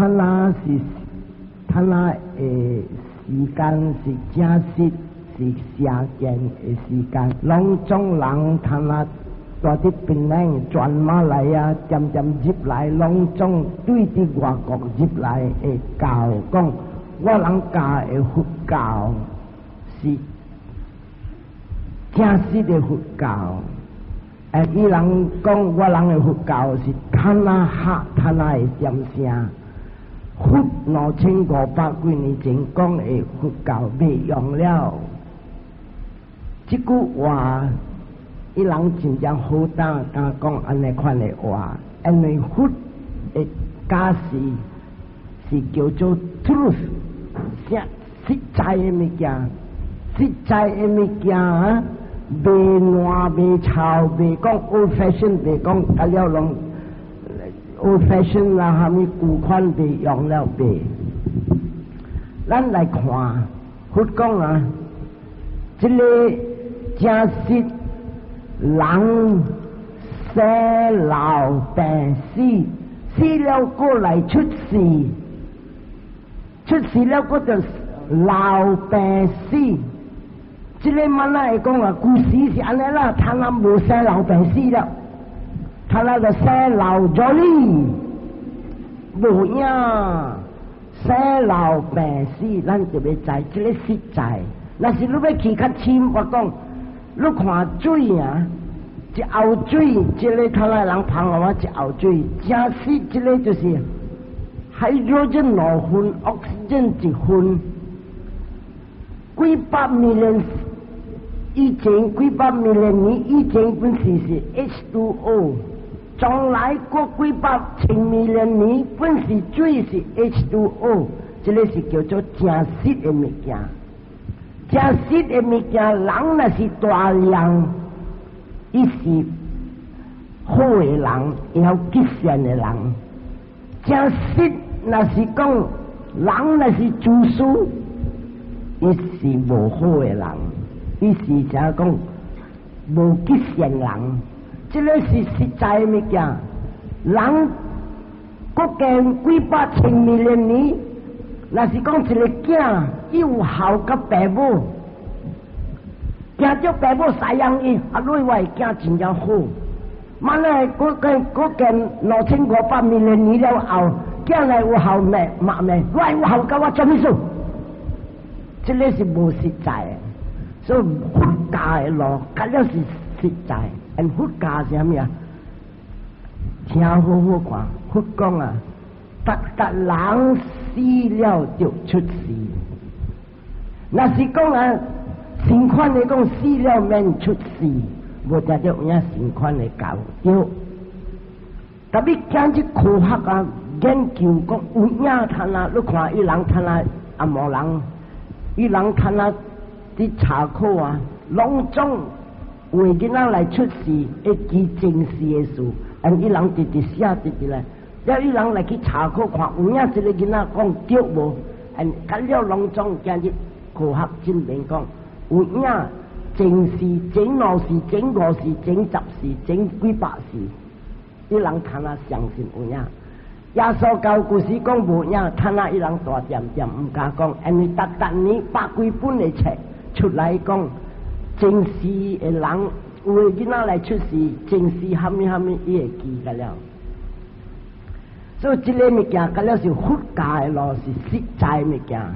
他那是他那的時間是正實是邪見的時間，攏總人他那住佇檳城全馬來啊，漸漸入來，攏總對佇外國入來的教講，我人教的佛教是正實的佛教。伊人講我人的佛教是較那合較那會點聲。佛2500幾年前講的佛教袂用了，這句話伊人真正好膽敢講按呢款的話，因為佛的教示是叫做 truth，實在的物件，實在的物件啊，袂爛袂臭，袂講 old fashion，袂講甲了攏 old fashion 啦，蝦米舊款袂用了袂。咱來看佛講啊，這个正實人生老病死，死了過來出世，出世了閣就老病死。這个慢來講啊，舊時是按呢啦，他那無生老病死了，他那個生老咗哩，無影生老病死，咱就欲知這个實在。若是你欲去較深，我講，你看水啊，一喉水，這个他那人芳我一喉水，正實這个就是 hydrogen 兩分，oxygen 一分，幾百 million 以前幾百 million 年以前本是是 H2O，將來過幾百千 million 年本是水是 H2O，這个是叫做正實的物件。正實的物件，人若是大量，伊是好的人，會曉結善的人。正實若是講人若是自私，伊是無好的人，伊是怎講無結善人。這个是實在的物件。人閣經幾百千 million 年，若是講一个囝，伊有孝佮爸母，驚著爸母赡養伊，啊，你我的囝真正好。萬呢，閣經閣經2500 million 年了後，囝來有孝咩？媽咩？我有孝佮我做咩事？這个是無實在的，所以佛教的路，較了是實在。and 佛教是啥物啊？聽好好看，佛講啊，逐逐人死了就出世。若是講啊，善款的講死了免出世，無定著有影善款的教對。特別講這科學啊，研究講有影通啊，你看伊人通啊，紅毛人，伊人通啊，佇查考啊，攏總為囡仔來出世，會記前世的事，and 伊人直直寫直直來，了伊人來去查考看有影這個囡仔講對無？and 甲了攏總今日科學證明講有影前世、前五世、前五世、前十世、前幾百世，伊人通啊相信有影。耶穌教舊時講無影，通啊伊人大點點毋敢講，因為逐逐年百幾本的冊出來講，前世的人有的囡仔來出世，前世蝦米蝦米，伊會記得了。所以這个物件，甲了是佛教的路，是實在物件。啊，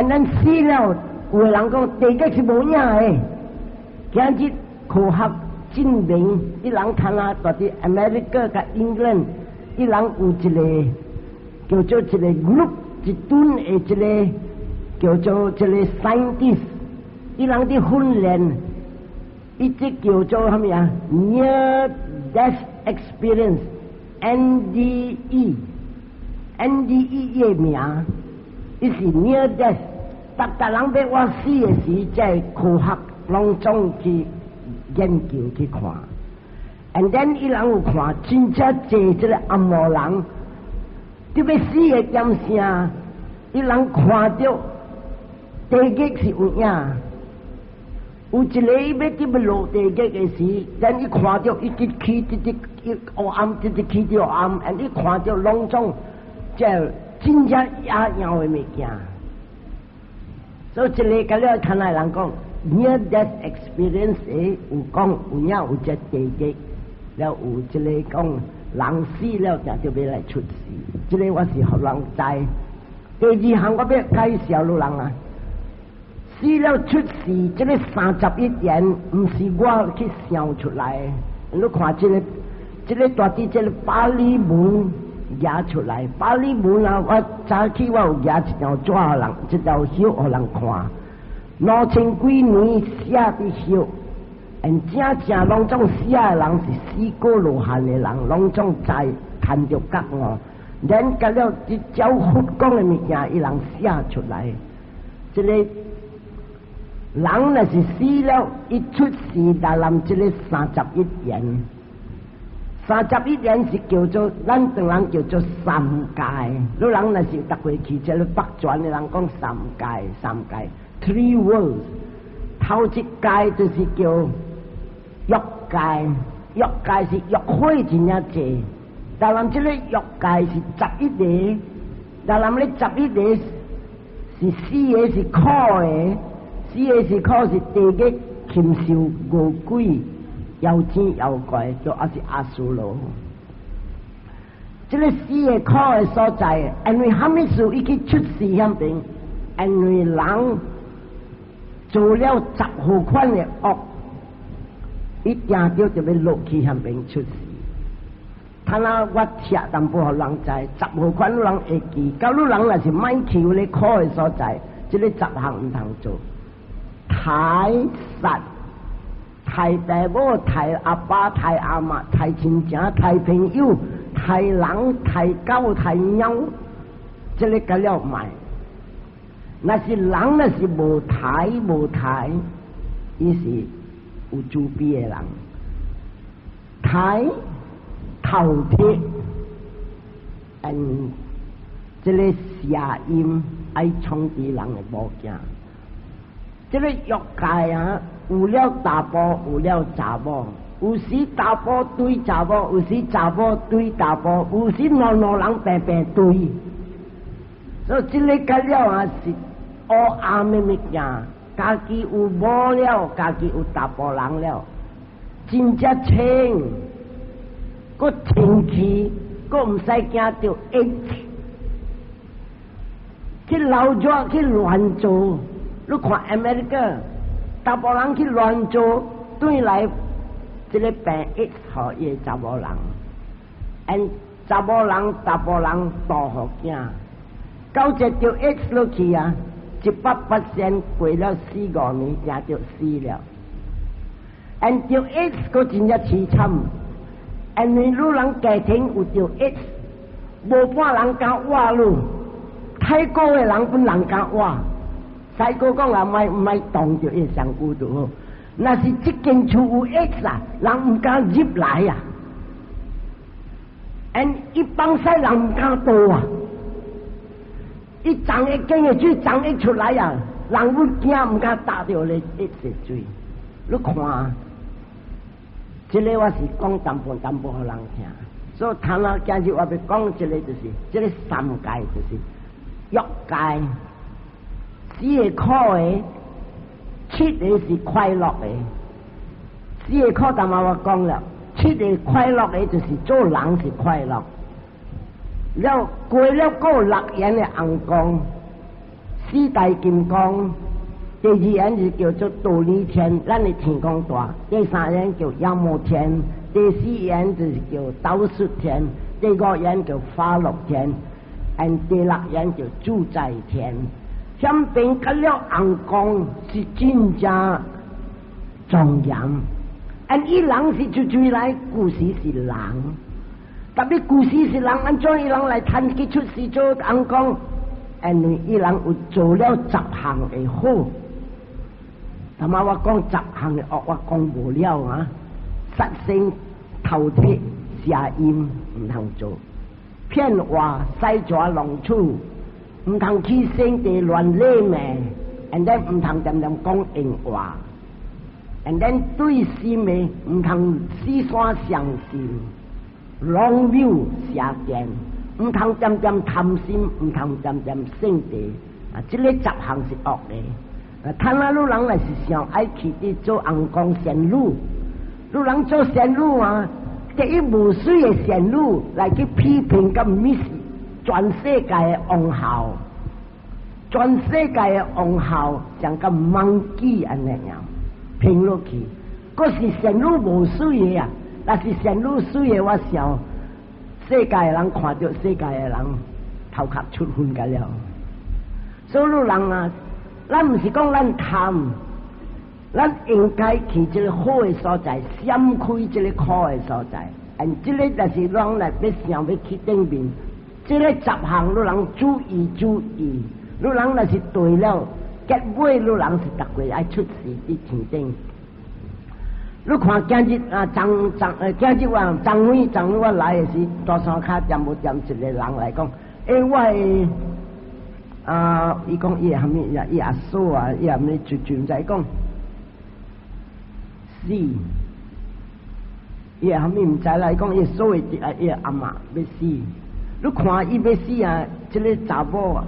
咱死了，有的人講地獄是無影的。今日科學證明，伊人看啊，佇 America 佮 England，伊人有一个叫做一個 group，一隊的一个叫做一个 scientist，伊人佇訓練，伊這叫做蝦米啊？Near Death Experience，NDE，NDE 的名，伊是 Near Death，逐逐人欲倚死的時，這科學攏總去研究去看，and then 伊人有看真正濟這个紅毛人，特別死的點聲，伊人看著地獄是有影，有一个伊欲佇欲落地獄的時，then 伊看著一直起，一直一黑暗，一直起著黑暗，and 伊看著攏總這真正也樣的物件。所以這个佮了看來人講，near death experience 有講有影有這地獄，了有這个講人死了就就欲來出世。這个我是予人知。第二項我欲介紹予人啊，死了出世，這个31言，毋是我去想出來的。你看這个，這个大佇這个巴利文寫出來，巴利文啊，我早起我有舉一張紙予人，一條葉予人看，2000幾年寫佇葉，and 正正攏總寫的人是四果羅漢的人，攏總知談著覺悟，連佮了照佛講的物件，伊人寫出來。這个人若是死了，伊出世來臨這个三十一緣。三十一緣是叫做咱唐人叫做三界。你人若是逐過去這个北傳的人講三界，三界 three worlds。頭一界就是叫欲界，欲界是欲火真正濟。但咱這个欲界是十一个，但咱咧十一个是四个是苦的，四个是苦是地獄、禽獸、餓鬼、妖精、妖怪，就抑是阿修羅。這个四个苦的所在，因為蝦米事伊去出世遐邊？因為人做了十號款的惡，伊定著就欲落去遐邊出世。他那我拆淡薄予人知，十號款人會記，到你人若是莫去咧苦的所在，這个十項毋通做。刣殺、刣爸母、刣阿爸、刣阿嬤、刣親情、刣朋友、刣人、刣狗、刣貓，這个佮了莫。若是人若是無刣無刣，伊是有慈悲的人。刣偷鐵，這个邪淫愛創治人的某囝。這个欲界啊，有了查埔，有了查某，有時查埔對查某，有時查某對查埔，有時兩兩人平平對。所以這个佮了啊是黑暗的物件，家己有某了，家己有查埔人了，真正清，閣清氣，閣毋使驚著 AIDS，去流熱去亂做。你看 America，查埔人去亂做，轉來這个病一予伊的查某人，and 查某人查埔人肚予囝，到這著 AIDS 落去啊，100% 過了四五年，定著死了。and 著 AIDS 閣真正淒慘，因為你人家庭有著 AIDS，無半人敢活你，泰國的人本人敢活。西哥講啊，莫莫動著伊身軀就好。若是這間厝有 AIDS 啊，人毋敢入來啊。and 一般西人毋敢倒啊。伊髒一間的水髒一出來啊，人會驚毋敢踏著咧 AIDS 的水。你看，這个我是講淡薄淡薄予人聽。所以頭仔今日我欲講這个就是，這个三界就是欲界。四个苦的，七个是快樂的。四个苦，頭仔我講了，七个快樂的，就是做人是快樂。了過了過六緣的尪公，四大金剛，第二緣是叫做忉利天，咱的天公大；第三緣叫夜摩天，第四緣就是叫兜率天，第五緣叫化樂天，and 第六緣叫自在天。遐邊佮了尪公是真正莊嚴，and 伊人是出出來，舊時是人，特別舊時是人，按怎伊人來趁去出世做尪公？因為伊人有做了十項的好，頭仔我講十項的惡，我講無了啊！殺生、偷竊、邪淫毋通做，騙話、使蛇弄鼠。毋通去聖地亂禮命，and then 毋通恬恬講閒話，and then 對心的毋通死山相信，wrong view 邪見，毋通恬恬貪心，毋通恬恬性地啊！這个十項是惡的。啊，貪啊！汝人若是想愛去佇做尪公仙女，汝人做仙女啊，第一無媠的仙女來去批評佮蔑視全世界的王后，全世界的王后像個 monkey 按呢樣評落去，閣是仙女無媠的啊！若是仙女媠的，我想世界的人看著世界的人頭殼出粉個了。所以汝人啊，咱毋是講咱貪，咱應該去這个好的所在，閃開這个苦的所在。and 這个就是咱來欲想欲去頂面，這个十項汝人注意注意。汝人若是對了，結尾汝人是逐個愛出世佇天頂。你看今日啊，昨昨今日我昨昏昨昏我來的時，大山跤掂無掂一個人來講，欸，我的啊，伊講伊蝦米呀？伊阿嫂啊，伊蝦米就就毋知講死，伊蝦米毋知啦？伊講伊嫂的啊，伊阿嬤欲死。你看伊欲死啊，這个查某啊，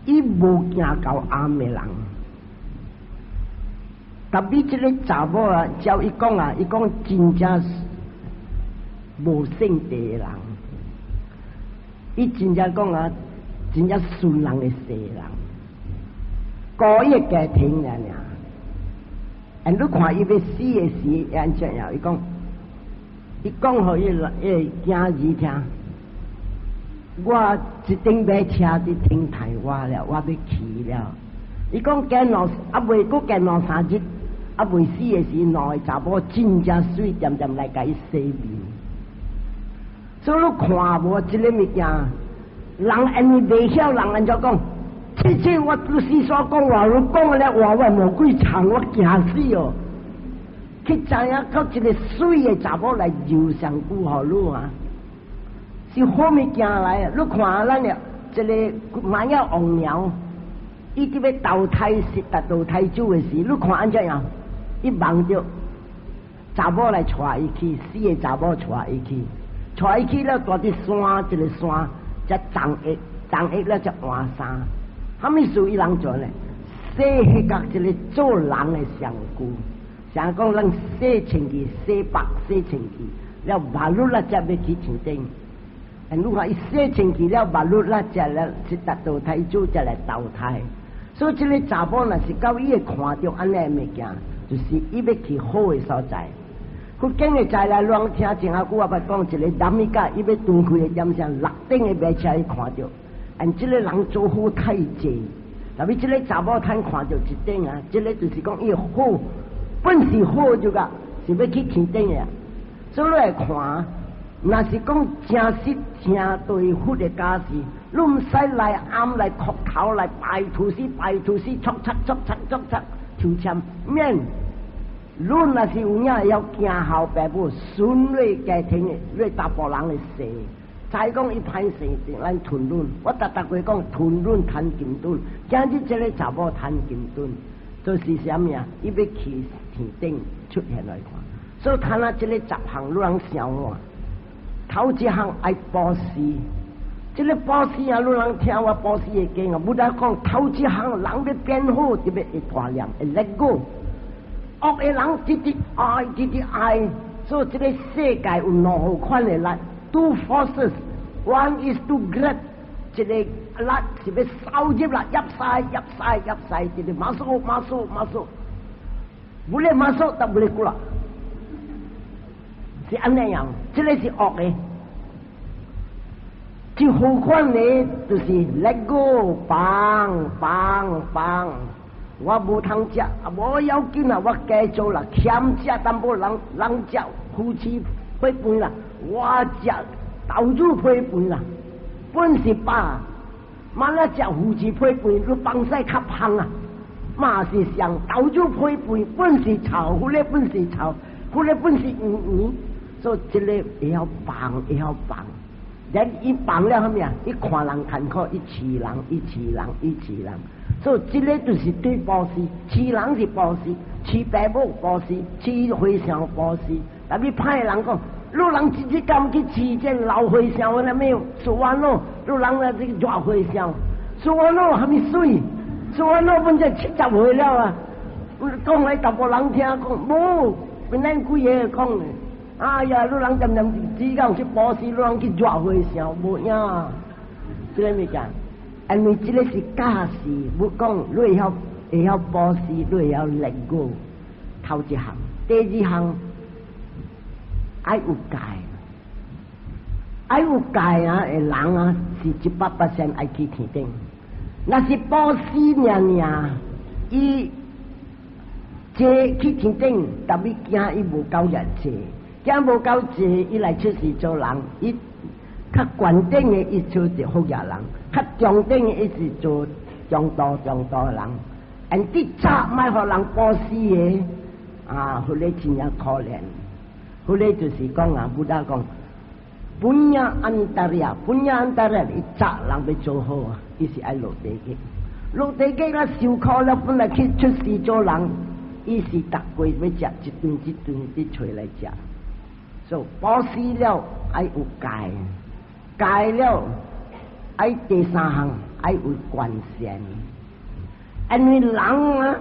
伊無驚到暗的人。特別這个查某啊，照伊講啊，伊講真正無性地的人，伊真正講啊，真正順人的世人，顧伊的家庭爾爾。and 你看伊欲死的時，按怎樣？伊講，伊講予伊伊个囝兒聽，我這頂馬車佇等待我了，我欲去了。伊講過兩，猶未閣過兩三日，猶未死的時，兩个查某真正媠，恬恬來共伊洗面。所以你看無這个物件，人因為袂曉人按怎講？切切，我拄時所講話，你講的話我魔鬼藏，我驚死哦！去知影靠一个媠的查某來揉身軀予你啊，是好物件來啊！你看咱的這个馬仔王鳥，伊佇欲投胎是達到胎主的時，你看按怎樣？伊望著查某來帶伊去，死的查某帶伊去，帶伊去了，蹛佇山一个山，才長翼，長翼了才換衫。啥物事伊人做呢？洗彼個一个做人的身軀，像講咱洗清氣、洗白、洗清氣，了馬路啦，才欲去天頂。如果伊洗清氣了，馬路啦，才來去達到胎主，才來投胎。所以這个查某若是到伊會看著按呢物件，就是伊欲去好的所在。佛經的在來亂聽，前仔久我捌講一个男仔，伊欲斷氣的點聲，六頂的馬車伊看著。and 這个人做好太濟，特別這个查某趁看著一頂啊，這个就是講伊好，本是好就個，是欲去天頂的。所以你來看，若是講誠實聽對佛的教示，你毋使來暗來磕頭來拜土師拜土師，戳擦戳擦戳擦抽籤免。你若是有影會曉行孝爸母，順你家庭的，你查埔人的勢。再講伊歹勢，咱吞卵，我逐逐過講吞卵趁金盾，今日這个查某趁金盾，就是啥物啊？伊欲去天頂出現來看，所以趁啊這个十項，汝人想我，頭一項愛布施，這个布施啊，汝人聽我布施的經啊，無得講頭一項人欲變好，就欲會大念，會 let go，惡的人直直愛，直直愛，所以這个世界有兩款的力。Two forces, one is to grab，一个力是欲收入啦，入晒入晒入晒，一个 masuk masuk masuk，boleh masuk tak boleh keluar，是按呢樣，這个是惡的。最好款的就是 let go，放放放，我無通食，無要緊啊，我加做啦，欠食淡薄人人食夫妻伙飯啦。我食豆乳配飯啦，本是飽，嘛咧食夫妻配飯，你放屎較芳啊！嘛是像豆乳配飯，本是臭，彼个本是臭，彼个本是圓圓，所以這个會曉放，會曉放。咱伊放了啥物啊？伊看人艱苦，伊飼人，伊飼人，伊飼人。所以這个就是對布施，飼人是布施，飼爸母布施，飼和尚布施。特別歹人講。你人直接敢去飼這老和尚那咩？說完咯，你人來這個熱和尚，說完咯，蝦米水？說完咯，本才70歲了啊！講來逐個人聽講，無，本咱幾個講的。哎呀，你人漸漸只講去布施，你人去熱和尚，無影。這個物件，因為這個是教示，無講你會曉會曉布施，你會曉 let go。頭一項，第二項愛有戒，愛有戒啊！的人啊，是100% 愛去天頂。若是布施爾爾，伊這去天頂，特別驚伊無夠日濟，驚無夠濟，伊來出世做人，伊較懸頂的伊做一好額人，較中等的伊是做中度中度的人。and 佇早莫予人布施的，啊，彼個真正可憐。彼個就是講啊，Buddha 講，puñña antaraya，puñña antaraya，伊早人欲做好啊，伊是愛落地獄，落地獄啦受苦了，本來去出世做人，伊是逐過欲食一頓一頓佇揣來食。所以布施了愛有戒，戒了愛第三項愛有觀善，因為人啊，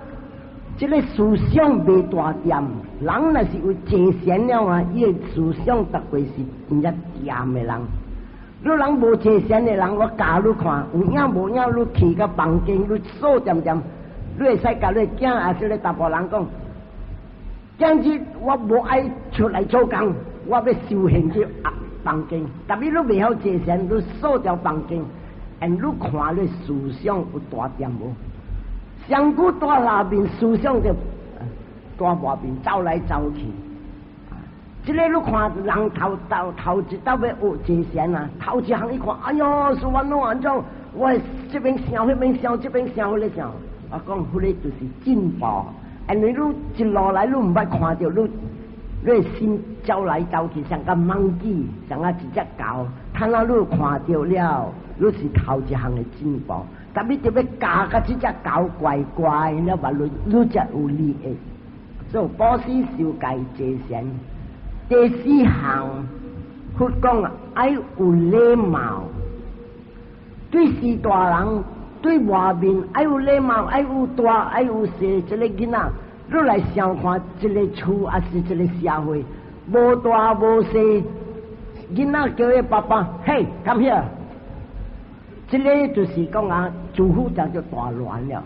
這個思想袂大掂，人若是有坐禪了啊，伊的思想逐過是真正掂的人。你人無坐禪的人，我教你看，有影無影，你去到房間，你掃恬恬，你會使共你囝抑是你查埔人講，今日我無愛出來做工，我欲修行去房間。特別你袂曉坐禪，你掃掉房間，and 你看你思想有大掂無？身軀蹛內面，思想就蹛外面走來走去。這個你看人頭頭頭一道欲學坐禪啊，頭一項伊看，哎喲，是安怎按怎，我這邊想，彼邊想，這邊想，彼個想，我講彼個就是進步。因為你一路來你毋捌看著你，你的心走來走去，像個 monkey，像個一隻狗。倘若你看著了，你是頭一項的進步。特別就欲教共這隻狗乖乖，了嘛你你才有利益。所以布施受戒坐禪。第四項，佛講愛有禮貌，對序大人，對外面愛有禮貌，愛有大，愛有細。這個囡仔，你來想看，一個厝抑是一個社會，無大無細，囡仔叫伊爸爸，嘿，come here。這個就是講啊，祖父就就大亂了。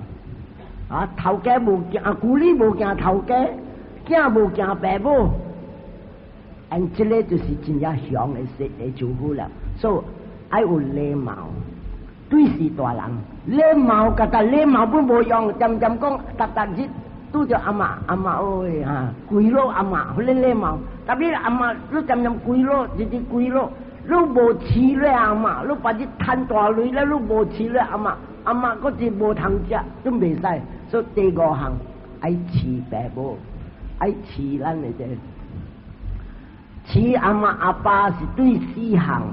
啊，頭家無驚，舊里無驚頭家，囝無驚爸母。and 這個就是真正凶的說的祖父了。所以愛有禮貌，對序大人，禮貌，佮但禮貌本無用，恬恬講，逐逐日拄著阿嬤，阿嬤哎哈，跪落阿嬤，彼個禮貌。特別阿嬤，你恬恬跪落，日日跪落，你無飼咧阿嬤，你別日趁大鐳咧，你無飼咧阿嬤，阿嬤閣是無通食，都袂使。所以第五項愛飼爸母，愛飼咱的這個。飼阿嬤阿爸是對四項，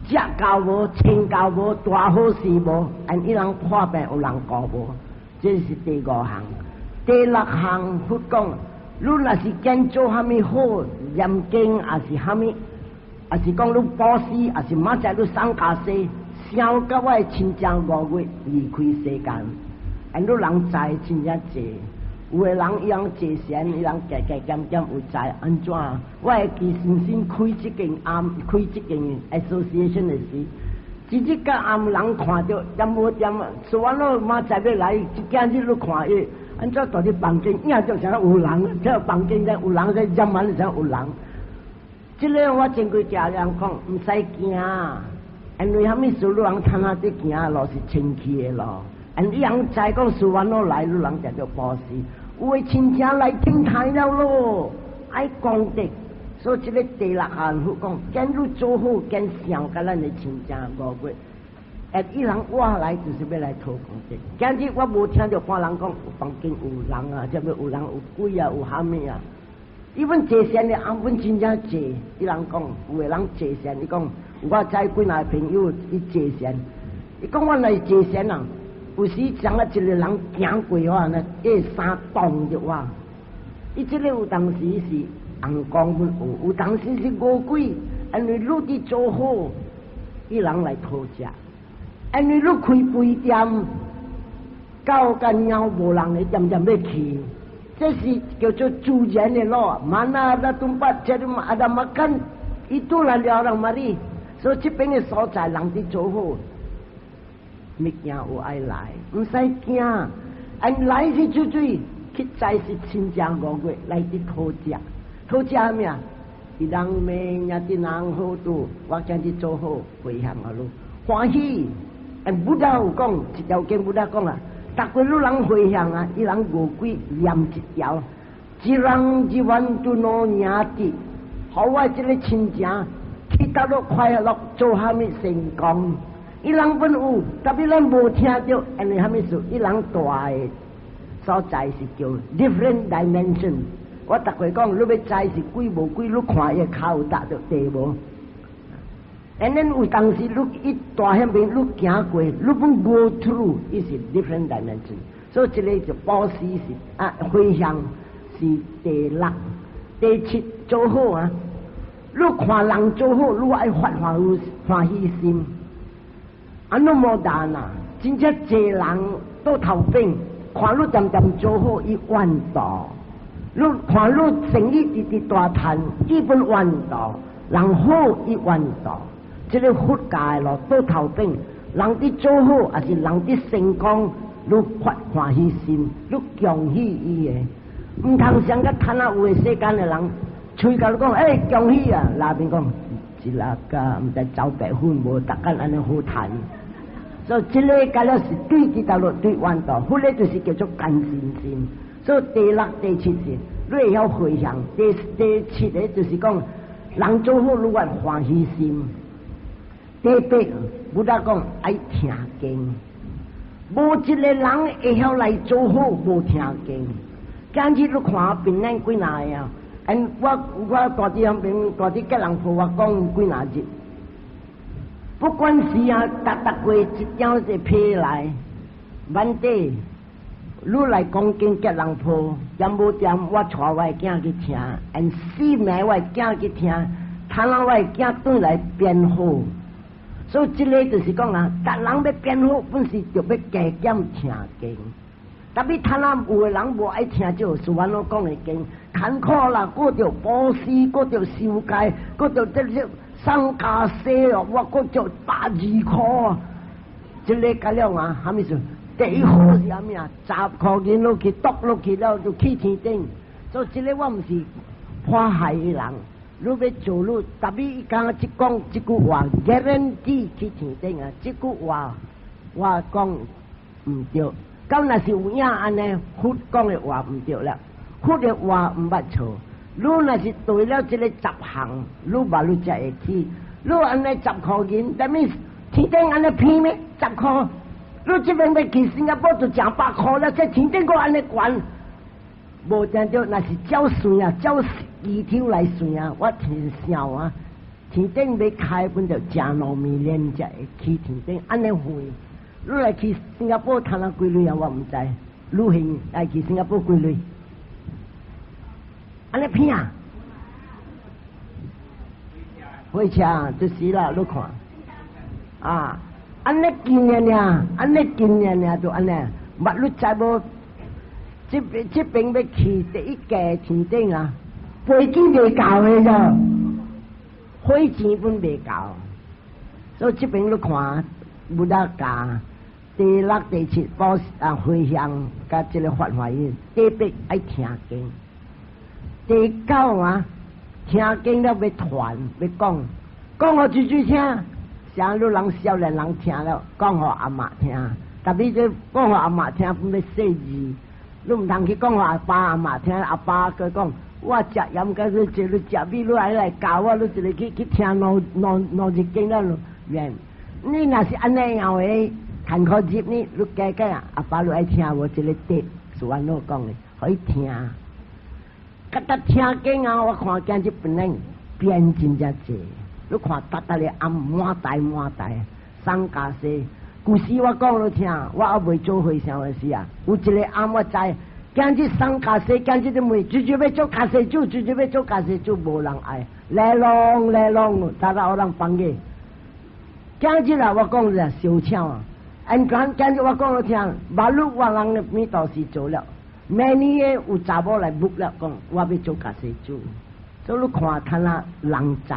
食夠無，穿夠無，大好勢無，and 伊人破病有人顧無，這是第五項。第六項佛講，你若是見做蝦米好念經，抑是蝦米，抑是講你布施，抑是明仔你送家西，想佮我的親情五月離開世間，and 你人知真正濟。有的人伊人坐禪，伊人加加減減有知按怎？我會記先生開這間庵，開這間 association 的時，一日到暗人看著，恬無恬啊，說完了明仔欲來，一今日你看伊，按怎蹛佇房間，影就像有人，這房間在有人在入門像有人。這個我前幾家人講，毋使驚，因為蝦米事你人坦仔佇行路是清氣的路，and 伊人知講事完了來，你人就做布施。有的親情來天台了咯，愛功德，所以這個第六項佛講，見你做好，見想佮咱的親情五月，欸，伊人活來就是欲來討功德。今日我無聽著看人講房間有人啊，這欲有人有鬼啊，有蝦米啊？伊阮坐禪的阿阮真正坐，伊人講有的人坐禪，伊講我知幾若朋友伊坐禪，伊講我來坐禪啊。有時像啊一個人行過我呢，伊衫擋著我。伊這個有當時是尪公本有，有當時是餓鬼，因為你佇做好，伊人來討食。因為你開飯店，狗佮貓無人會恬恬欲去，這是叫做自然的咯。Mana ada tempat cari ada makan, itulah dia orang mari。所以這邊的所在人佇做好，物件有愛來，毋使驚。按來是出水，去知是親情五月來佇討食，討食咩啊？伊人罵𪜶人好拄，我今日做好回向予你，歡喜。按 Buddha 有講一條經，Buddha 講啊，逐個汝人回向啊，伊人餓鬼念一條，Ciraṃ jīvantu no ñāti，予我這个親情去佗落快樂，做蝦米成功？伊人本有，特別咱無聽著，因為蝦米事？伊人蹛的所在是叫 different dimension。我逐回講，你欲知是鬼無鬼，你看伊跤有踏著地無？And then 有當時你一蹛彼邊，你行過，你本 go through，伊是 different dimension。所以這个就布施是啊，回向是第六、第七做好啊。你看人做好，你愛發歡喜歡喜心。Anumodana，真正濟人倒頭頂，看你恬恬做好，伊怨妒。你看你生意直直大趁，伊本怨妒。人好伊怨妒。這个佛教的路倒頭頂，人佇做好，抑是人佇成功，你發歡喜心，你恭喜伊的，毋通像佮趁啊有的世間的人，喙共你講，欸，恭喜啊，內面講，一粒甲毋知走白粉無，逐工按呢好趁。所以這个甲了是對佇倒落對怨妒，彼个就是叫做乾淨心。所以第六、第七是，你會曉回向。第七个就是講，人做好你發歡喜心。第八，Buddha 講愛聽經，無一个人會曉來做好無聽經。今日你看檳城幾若个啊？嗯，我蹛佇遐邊，蹛佇吉隆坡，我講幾若日。不管是啊，逐逐月一張一批來，萬底，你來講經吉隆坡，恬無恬，我帶我的囝去聽，按四暝我的囝去聽，趁我的囝轉來變好。所以這个就是講啊，逐人欲變好，本是著欲加減聽經。特別趁啊有的人無愛聽這是阮攏講的經，艱苦啦，閣著布施，閣著受戒，閣著這這送家洗哦，我閣著120箍，這个甲了啊，蝦米事？第一好是蝦米啊？10箍銀落去，篤落去了就去天頂。所以這个我毋是破害伊人。你欲做你，特別伊剛剛這講這句話，guarantee 去天頂啊！這句話我講毋對。咁若是有影按呢，佛講的話毋對了，佛的話毋捌錯。你若是對了這个十項，你嘛你才會去。你按呢10箍銀，啥物天頂按呢偏咩？十箍，你這邊欲去新加坡就成百箍了，這天頂閣按呢懸，無聽著，若是照算啊，照機條來算啊，我聽想啊，天頂欲開本就誠兩 million 才會去天頂，按呢遠。你來去新加坡趁啊幾鐳啊？我毋知。旅行來去新加坡幾鐳？按呢偏啊？火車就是啦，你看啊，按呢近爾爾，按呢近爾爾就按呢，捌你知無？這邊這邊欲去第一個天頂啊，飛機未到的咋，火錢本未到，所以這邊你看，Buddha 教第六、第七布施啊回向，佮這个發歡喜，第八愛聽經，第九啊聽經了欲傳欲講，講予水水聽，像你人少年人聽了，講予阿嬤聽，特別這講予阿嬤聽，本欲細膩，你毋通去講予阿爸阿嬤聽，阿爸閣講我食鹽佮你這你食米，你愛來教我，你一个去去聽兩兩兩日經了免。你若是按呢樣的，艱苦入呢，你加加啊，阿爸你愛聽無？這个碟是按怎講的，予伊聽。覺得聽經啊，我看見這本人變真正濟。你看逐逐个暗滿台滿台，送家私。舊時我講你聽，我猶未做和尚的時啊，有一个暗我知，今日送家私，今日都問，直接欲做家私主，直接欲做家私主，無人愛，來攏來攏，大家有人幫嘅。今日啦，我講是小巧啊，按講今日我講你聽，馬路我人的物都是做了，明年的有查某來 book 了，講我欲做家私主，所以你看睇下人知。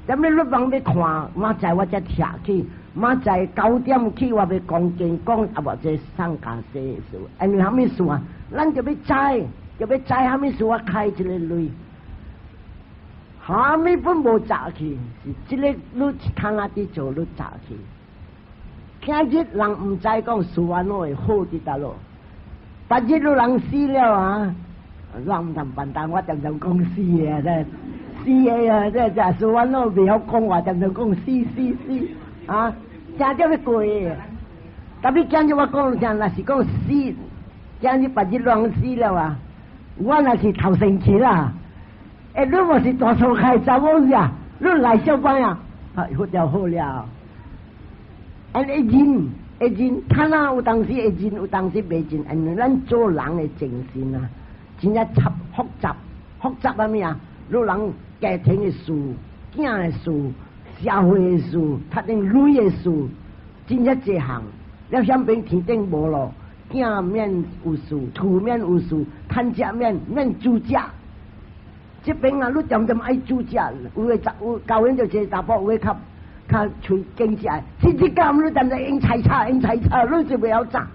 咁你你幫欲看，明仔我才拆去，明仔9點去，我欲講經講啊，或者送家私事，因為啥物事啊？咱就欲知，就欲知啥物事我開這個鐳，啥物本無早去，是這個你看哪佇做，你早去。今日人毋知講事安怎會好佇佗落，別日你人死了啊，人毋通辦單，我常常講死的啊，死的啊，這這事安怎袂曉講話，常常講死死死啊，正正欲過的。特別今日我講聽，若是講死，今日別日人死了啊，我若是頭先去啦。欸，你無是大厝開查某呀？你來小班啊？好就好了。按會認會認，看哪有當時會認，有當時袂認。因為咱做人的精神啊，真正雜複雜，複雜啥物啊？你人家庭的事、囝的事、社會的事、讀定鐳的事，真正濟項。了響邊天頂無咯，囝免有事，厝免有事，趁食免免煮食。這邊啊，你恬恬愛煮食，有的有教員就一個查埔，有的較較喙經濟，這這工你恬恬用菜炒，用菜炒，你就袂曉炸。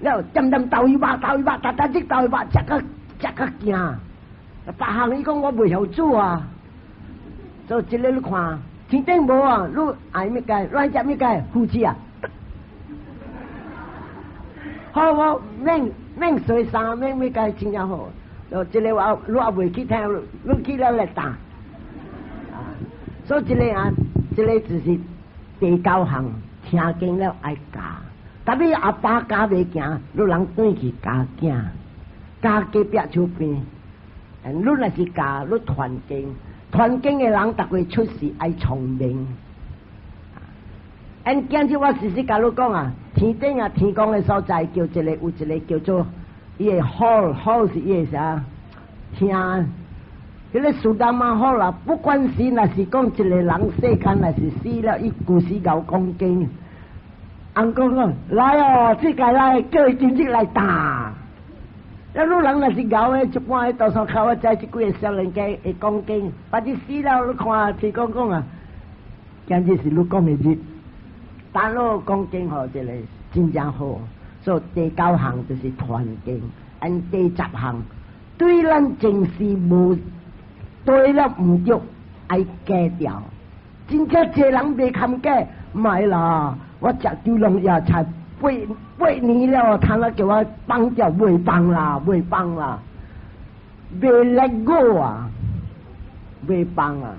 了恬恬豆魚肉，豆魚肉，逐逐日豆魚肉，食甲食甲驚。別項伊講我袂曉煮啊，所以這個你看，天頂無啊，你愛物件，亂食物件，夫妻啊，好無免免洗衫，免物件真正好。就這個我你也袂去聽，你去了來打。啊，所以這個啊，這個就是第九項，聽經了愛教。特別阿爸教袂行，你人轉去教囝，教隔壁厝邊。你若是教，你傳經，傳經的人逐個出世愛聰明。按今日我事實共你講啊，天頂啊天公的所在叫一個有一個叫做伊的 hall hall 是伊的啥？聽，彼個 Sudhamma hall 啦，不管是若是講一個人世間若是死了，伊舊時𠢕講經，翁公講來哦，這個來叫伊今日來打。啊，你人若是𠢕的，一般的多數較我知這幾個少年家會講經，別日死了，你看天公講啊，今日是你講的日，但你講經吼，這個真正好。所以第九項就是傳經，按第十項對咱前世無對了毋對，愛改掉。真正濟人袂堪改，莫啦！我食九龍夜菜八八年了，他若叫我放掉，袂放啦，袂放啦，袂 let go 啊，袂放啊！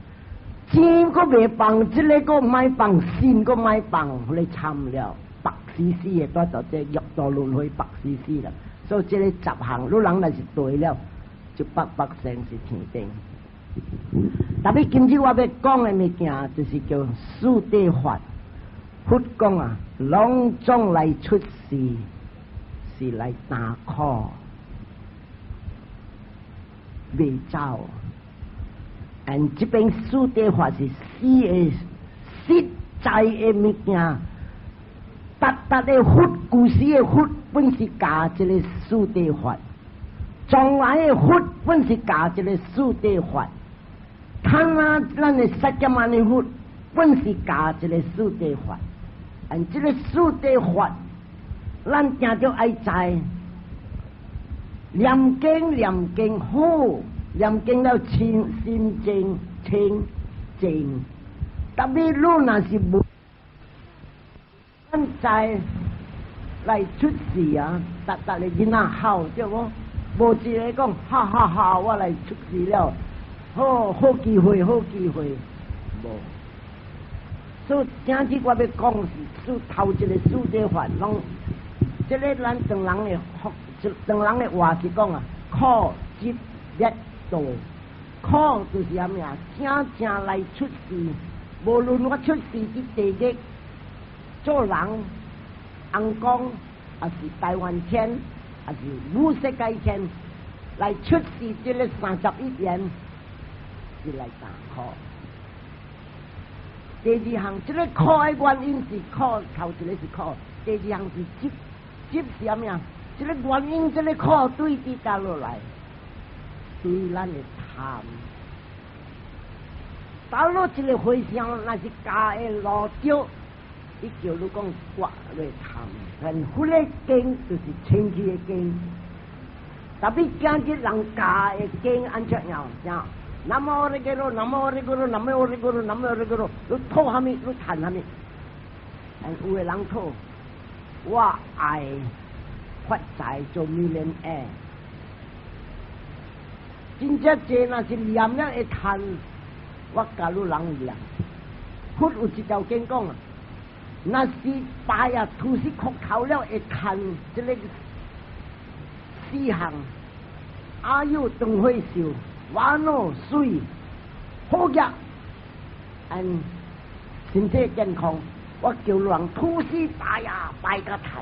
錢閣袂放，這個閣莫放，心閣莫放，予你慘了，白死死的，蹛到這六道輪迴白死死啦。所以這個十項，你人若是對了，就百百生是天頂。特別今日我欲講的物件，就是叫四諦法。佛講啊，攏總來出世，是來擔苦，袂走。但這邊四諦法是四個實在的物件，逐逐的佛，舊時的佛本是教這個四諦法，將來的佛本是教這個四諦法。看啊，咱的釋迦牟尼佛本是教這個四諦法，按這個四諦法，咱定著愛知。念經念經好，念經了清心淨清淨。特別你若是無，咱知來出世啊，逐逐個囡仔好對無？無一個講哈哈哈，我來出世了。好好機會，好機會，無。所以今日我欲講是，做頭一個四諦法，攏這個咱唐人的唐人的話是講啊，苦集滅道，苦就是啥物啊？正正來出世，無論我出世佇地獄做人，翁公，抑是大梵天，還是無色界天來出世這个31緣，是來斷苦。第二項，這个苦的原因是苦，頭一个是苦，第二項是執，執是啥物啊？這个原因，這个苦對佇佗落來，對咱的貪。倒落一个和尚，若是教的路對，伊叫你講割落貪。但佛的經就是清氣的經，特別今日人教的經按怎樣？像南無阿彌陀，南無阿彌陀，南無阿彌陀，南無阿彌陀，你討啥物？你趁啥物？但有的人討，我愛發財做 millionaire，真正濟若是念了會趁，我教你人念。佛有一條經講啊，若是拜啊，吐死磕頭了會趁這个四項，阿諛長歲壽，煩惱水，好額，and 身體健康。我叫人吐死拜啊，拜甲趁。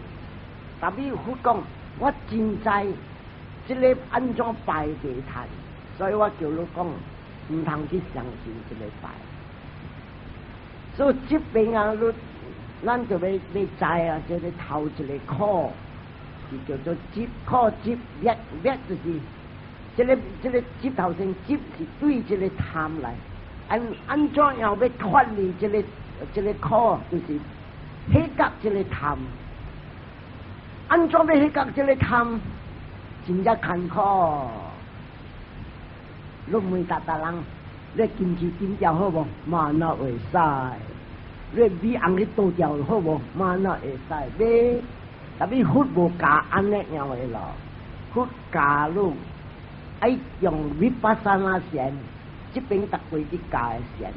特別佛講，我真知這个按怎拜袂趁，所以我叫你講，毋通去相信這个拜。所以這邊啊，你咱就欲欲知啊，這个頭一个苦是叫做執苦集滅，滅就是這个這个執頭先執是對這个貪來，按按怎樣欲脫離這个這个苦，就是彼覺這个貪。按怎欲彼覺這个貪，真正艱苦。你問逐逐人，你金錢丟掉好無？嘛若會使。你米紅去倒掉好無？嘛若會使。欲，特別佛無教按呢樣的咯，佛教你愛用 vipassana 禪，這邊逐過佇教的禪，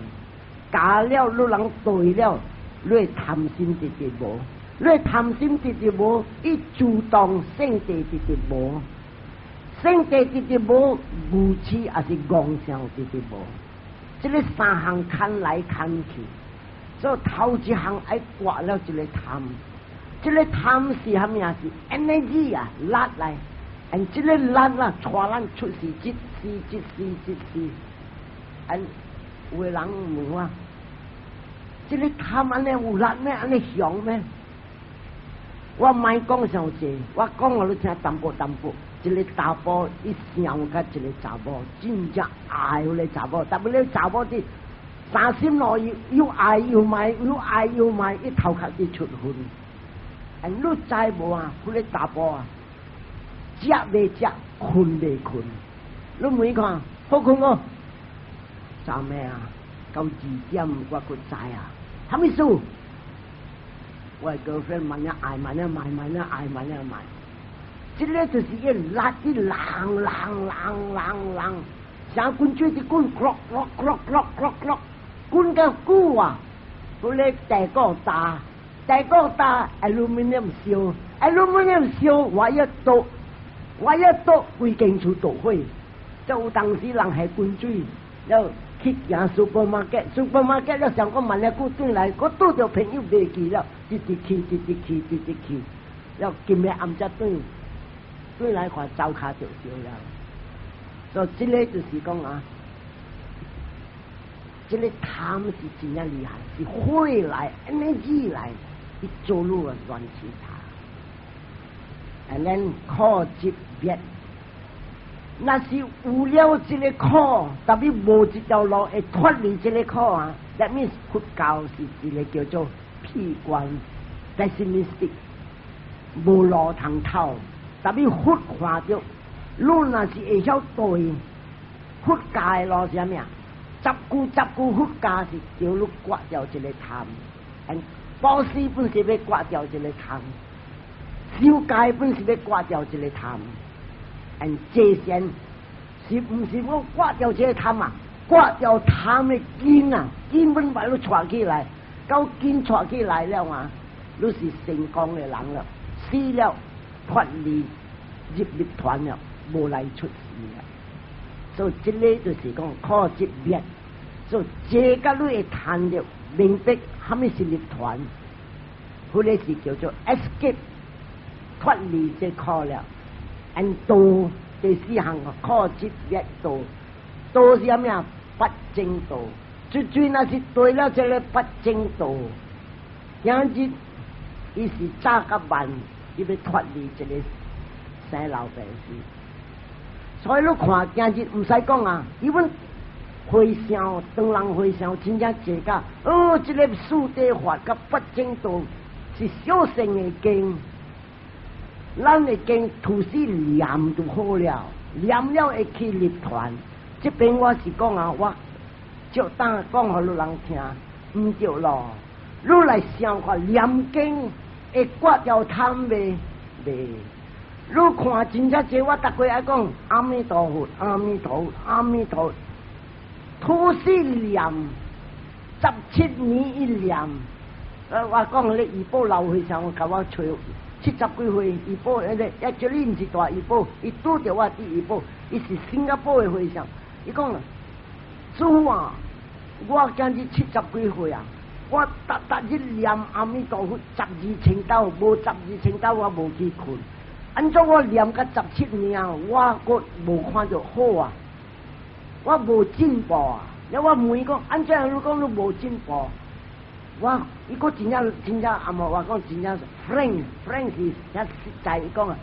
教了你人對了，你的貪心直直無，你的貪心直直無，伊自動性地直直無，性地直直無，愚癡也是妄想直直無，這个三項牽來牽去，所以頭一項愛割了這个貪，這个貪是啥物啊？是 energy 啊，力來，and 這个力啊，帶咱出世，這世這世這世，and 有的人問我，這个貪按呢有力咩？按呢強咩？我莫講傷濟，我講予你聽淡薄淡薄。一个查埔伊想佮一个查某，真正愛彼个查某，但彼个查某佇三心兩意，又愛又愛，又愛又愛，伊頭殼佇出血。啊，你知無啊？彼个查埔啊，食袂食，睏袂睏。你問看，好睏無？昨暝啊，到2點我閣知啊，啥物事？我的 girlfriend 慢仔愛，慢仔愛，慢仔愛，慢仔愛。這个就是一力啲冷冷冷冷冷，像滾水佇滾，咯咯咯咯咯咯，滾到久啊！彼个地鼓焦，地鼓焦，aluminium 燒，aluminium 燒，我一倒，我一倒，規間厝著火。就有當時人係滾水，了去行 supermarket，supermarket 了想講慢仔久轉來，我拄著朋友袂記了，直直去，直直去，直直去，了今日暗才轉。轉來看灶跤就燒了，所以這个就是講啊，這个貪是真正厲害，是火來，energy 來，伊做路啊亂其他，and then 苦集滅，若是有了這个苦，特別無一條路會脫離這个苦啊，that means 佛教是一个叫做悲觀 pessimistic，無路通透。特別佛看著，你若是會曉對佛教的路是啥物啊？十句十句佛教是叫你割掉這个貪，布施本是欲割掉這个貪，修戒本是欲割掉這个貪，and 這善是毋是講割掉這个貪啊？割掉貪的根啊，根本把你帶起來，到根帶起來了啊，你是成功的人了，死了脫離入涅槃了，無來出世了。所以這个就是講苦集滅，所以這個你會談著明白啥物是涅槃，彼个是叫做 escape 脫離這苦了。And 道第四項苦集滅道，道是啥物啊？不正道，最最若是對了這个不正道，今日伊是早佮慢，伊欲脫離這个生老病死。所以你看今日毋使講啊，伊阮和尚，唐人和尚真正濟甲，哦，這个四諦法佮八正道是小乘的經，咱的經吐司念就好了，念了會去入團。這邊我是講啊，我照當講予汝人聽，毋對咯。汝來想看念經會割掉貪袂？袂。汝看真正濟，我逐個愛講阿彌陀佛，阿彌陀佛，阿彌陀佛，吐司念17年一念。我講咧，怡保老和尚共我揣70幾歲，怡保彼个，抑這裡毋是蹛怡保，伊拄著我佇怡保，伊是新加坡的和尚。伊講，師父啊，我今日70幾歲啊，我逐逐日念阿彌陀佛12千兜，無十二千兜我無去睏。按怎我念甲十七年啊，我閣無看著好啊，我無進步啊。了我問伊講，按怎你講你無進步？我伊閣真正真正阿無我講真正 frank，frank 是遐實在伊講啊，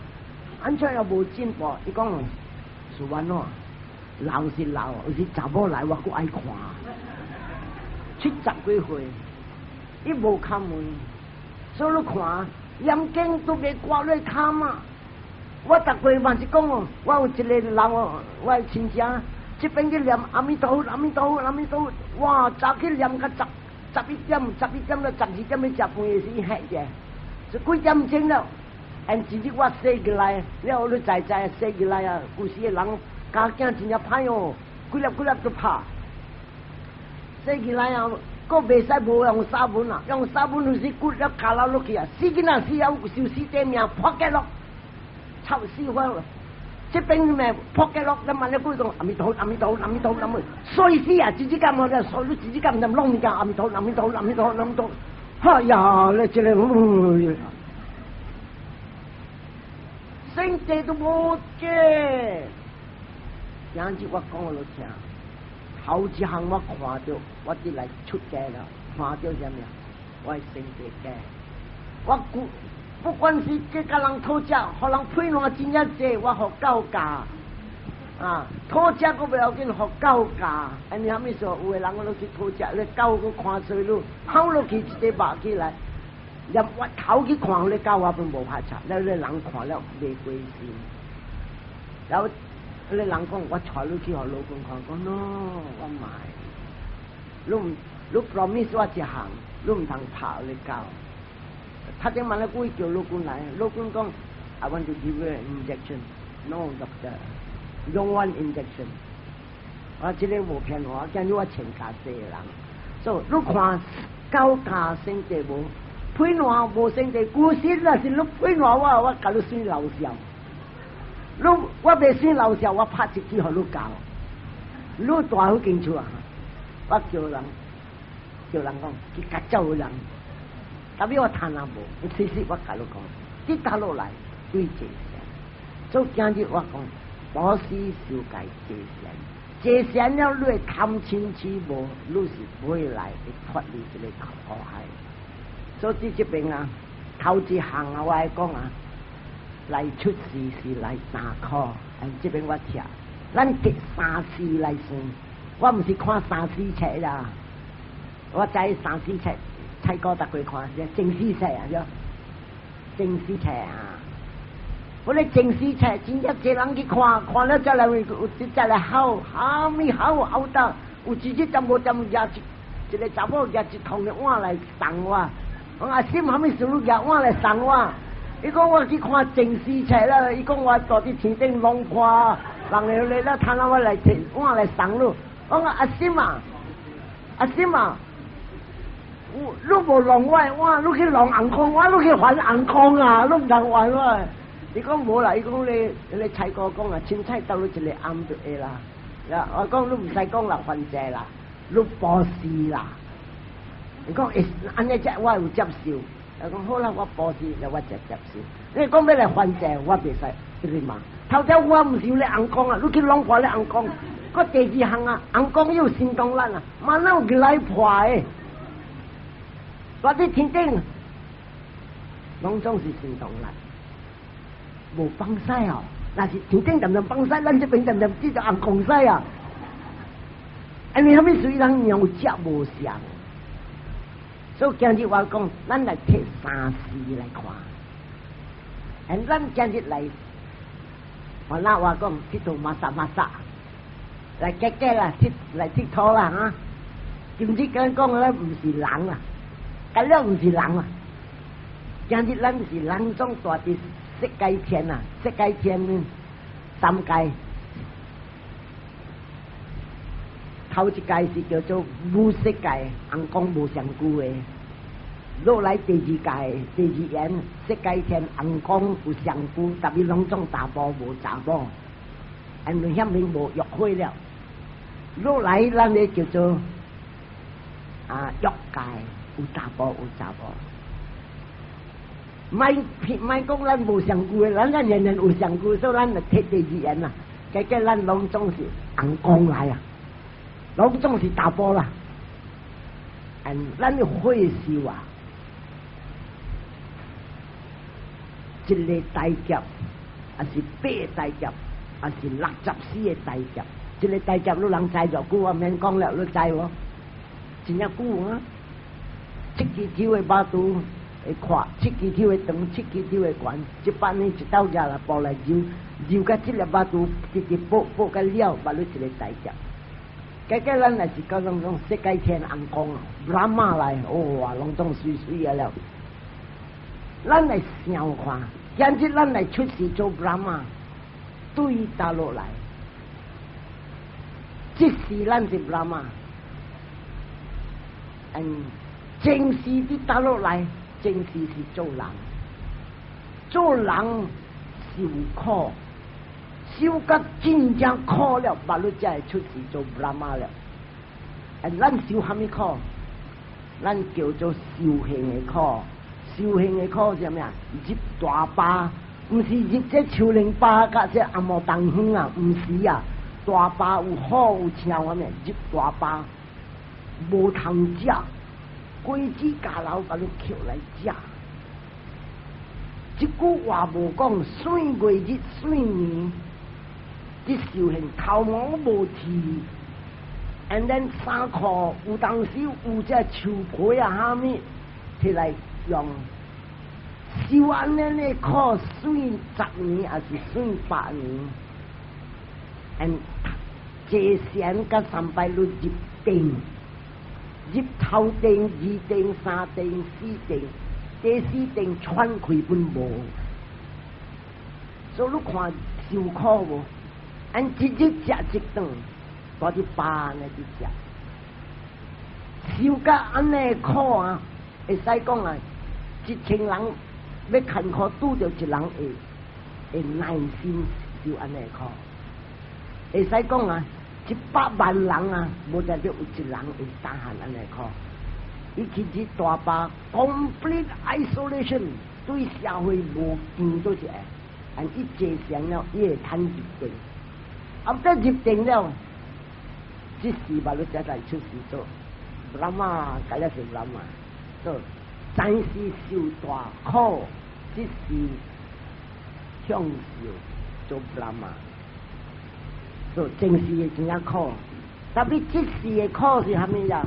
按怎又無進步？伊講是按怎？老是老，有時查某來我閣愛看。70幾歲，伊無敲門，所以你看念經都袂掛落貪啊！我逐個嘛是講哦，我有一個人哦，我的親戚，這邊去念阿彌陀佛，阿彌陀佛，阿彌陀佛，哇！早去念到11點，11點到12點欲食飯的時嚇者，是幾點鐘了？And 一日我洗起來，了你知知洗起來啊，舊時的人家囝真正歹哦，幾粒幾粒都拍。洗起來啊，閣袂使無用紗布啊，用紗布有時骨了卡落落去啊，死囡仔死了受死短命破結咯，臭死我了！這邊咩破結咯，咱萬一鬼講阿彌陀阿彌陀阿彌陀阿彌，衰死啊！自己幹嘛咧？所以自己幹唔攏物件阿彌陀阿彌陀阿彌陀阿彌陀，哎呀！你這个，聖地都無嘅，今日我講予汝聽，頭一項我看著，我佇來出家了，看著啥物啊？我的聖地家，我顧不管是去共人討食，予人批爛真正濟，我予狗教啊，討食閣袂要緊，予狗教。按呢啥物說？有的人我攏去討食，咧狗閣看衰汝，吼落去一個肉起來，連我頭去看咧狗我攏無拍插，了咧人看了袂關心。然後咧人講，我帶你去予老公看，講 no，我毋愛。你毋，你 promise 我一項，你毋通拍咧狗。他頂萬咧故意叫老公來，老公講，I want to give you an injection. No, doctor, don't want injection. 我這个無騙我，今日我穿較濟人。所以你看狗教聖地無？批爛無聖地，古時若是你批爛我，我共你算老笑。你我袂算老笑，我拍一支予你教。你蹛彼間厝啊？我叫人叫人講去共走人。特別我談也無，其實我共你講，跌打落來對坐禪。所以今日我講，布施受戒坐禪，坐禪了你貪嗔痴無，你是未來會脫離這个苦海。所以這邊啊，頭一項啊，我愛講啊，來出世是來三苦。哎，這邊我聽，咱得三世來算，我毋是看三世冊啦，我知三世冊，蔡哥逐個看是正史冊啊，對，正史冊啊。我咧正史冊真正濟人去看，看了才來有才來吼，啥物吼吼到，有一日就無針舉一個查某舉一桶的碗來送我，講阿嬸啥物事你舉碗來送我？伊講我去看正史冊啦，伊講我蹛佇天頂攏看，人來來了，趁我來提碗來送你。我講阿嬸啊，阿嬸啊，你無弄我的碗，你去弄紅空，我你去還紅空啊，你毋通還我。伊講無啦，伊講你你蔡哥講啊，凊彩斗你一個暗就會啦。我講你毋使講啦，還債啦，你布施啦。伊講會按呢只我有接受。我講好啦，我布施，我就接受。你講欲來還債，我袂使，對嘛？頭條我毋是咧尪公啊，你去攏看咧尪公。閣第二項啊，尪公有神通力啊，嘛哪有來破的？我佇天頂，攏總是神通力，無放屎哦。若是天頂恬恬放屎，咱這邊恬恬只做尪公屎啊。因為啥物事人描食無相？所以今日我講，咱來提三世來看，咱今日來，我那我講𨑨迌馬薩馬薩，來結結啦，𨑨來𨑨迌啦哈。今日講講咧，毋是人啦，咁了毋是人啦。今日咱是人總蹛佇色界天啊，色界天三界。頭一界是叫做無色界，尪公無上久的。落來第二界，第二緣色界天，尪公有上久，特別攏總查埔無查某，因為遐面無欲火了。落來咱咧叫做啊欲界，有查埔有查某。莫莫講咱無上久的，咱咱年年有上久，所以咱就提第二緣啦。結果咱攏總是尪公來啊。攏總是查埔啦，嗯，咱的歲數啊，一個大劫，抑是八個大劫，抑是64個大劫。一個大劫你人知偌久，我免講了，你知無？真正久啊！七支手的肉肚會闊，七支手的長，七支手的懸，100年一斗額啦，布來揉揉甲這粒肉肚，直直補補甲了，捌你一個大劫。結果咱若是講攏總色界天尪公啊，Brahma 來，哇，攏總媠媠啊了。咱來想看，今日咱來出世做 Brahma，對倒落來，這世咱是 Brahma，嗯，前世佇倒落來，前世是做人，做人受苦。受甲真正苦了，捌你才會出世做 Brahma 了。啊，咱受蝦米苦？咱叫做修行的苦。修行的苦是啥物啊？入大巴，毋是入這樹林巴佮這紅毛丹園啊，毋是啊。大巴有好有臭，啥物？入大巴無通食，規支鵰流共你抾來食。這句話無講，歲月日歲年，這修行頭毛無剃，and then 衫褲有當時有這樹皮啊，啥物提來用，受按呢的苦，算10年抑是算100年，and 坐禪佮三擺你入定，入頭定、二定、三定、四定。第四定喘氣本無，所以你看受苦無？按一日食一頓，蹛佇巴呢佇食，受甲按呢苦啊！會使講啊，1000人欲艱苦拄著一人會會耐心受按呢苦。會使講啊，100萬人啊，無才著有一人會擔按呢苦。伊去佇大巴，complete isolation，對社會無見到一個，但伊坐禪了，伊會通入定。啊，這入定了，這時嘛，你才來出世做 Brahma，該了是 Brahma，做前世受大苦，這世享受做 Brahma，做前世的真正苦，特別這世的苦是蝦米呀？